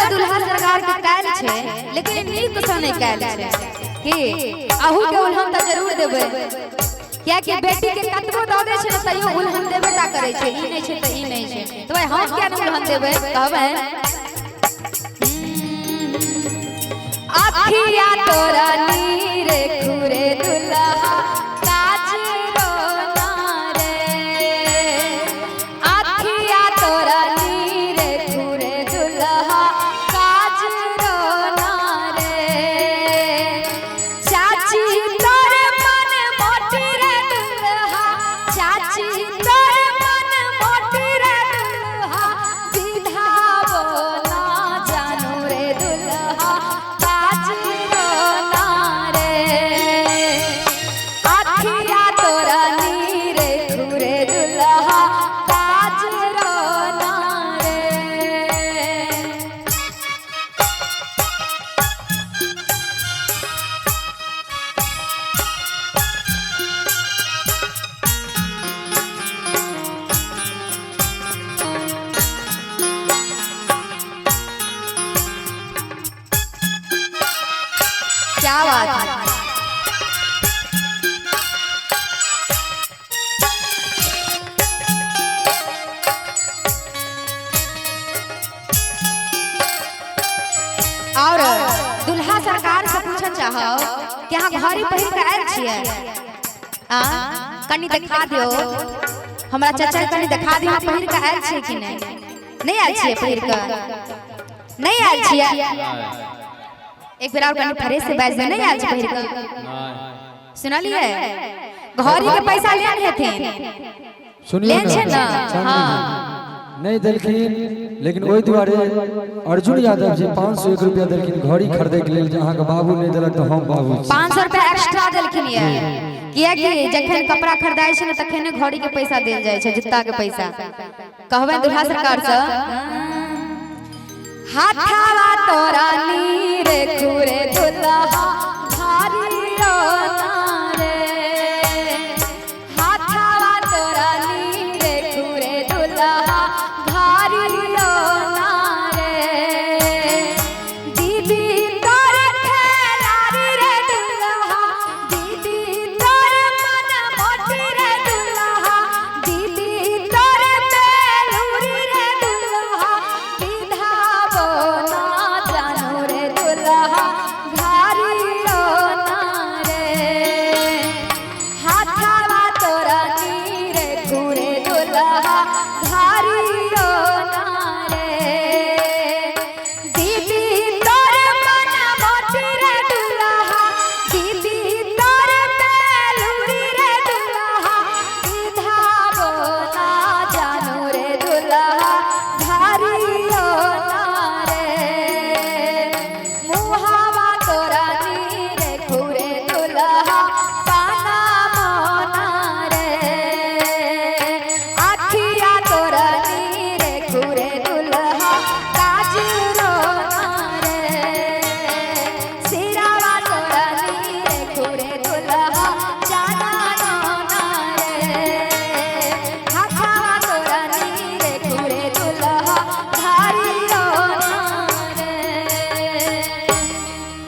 तऽ दुल्हा सरकार के कायल छै, लेकिन नीक से नहीं कायल छै कि अहू के उल्हन तऽ जरूर देबै, कियाकि बेटी के कतबो दऽ दै छै ने तैयो उल्हन देबे टा करै छै। ई नहि छै तऽ ई नहि छै, तऽ भाई हम किया नहि उल्हन देबै? कहबै अखिया तोरा नीर खुरे दुल्हा काजरो ना रे, अखिया तोरा नीर खुरे दुल्हा काजरो ना रे, चाची तोर मन मोटी रे दुल्हा, चाची तोर मन मोटी रे दुल्हा, विधाबो ना जानू रे दुल्हा काजरो ना रे, अखिया तोरा नीर खुरे दुल्हा काजरो ना रे। क्या बात है। और दुल्हा सरकार से पूछना चाहो कि अहाँ घड़ी पहिर के आयल छियै? आ कनी देखा दियो हमरा चाचा के, कनी देखा दियो पहिर के आयल छियै कि नहीं? नहीं आयल छियै पहिर के? नहीं आयल छियै? एक बेर और कनी फ्रेश से बाजि दे, नहीं आयल छियै पहिर के? सुनलियै? घड़ी के पैसा लेन हेथिन? सुनियौ। लेन छै ने? हाँ। नहि देलखिन, लेकिन ओहि दुआरे अर्जुन यादव जी 501 रुपया देलखिन घड़ी खरीदे के लेल, जे अहाँके बाबू नहि देलक तऽ हम बाबू छी। 500 रुपया एक्स्ट्रा देलखिन ये, कियाकि जखन कपड़ा खरीदाइ छै ने तखने घड़ी के पैसा देल जाइ छै, जूता के पैसा। कहबै दुल्हा सरकार से, हाथावा तोरा नीर खुरे दुल्हा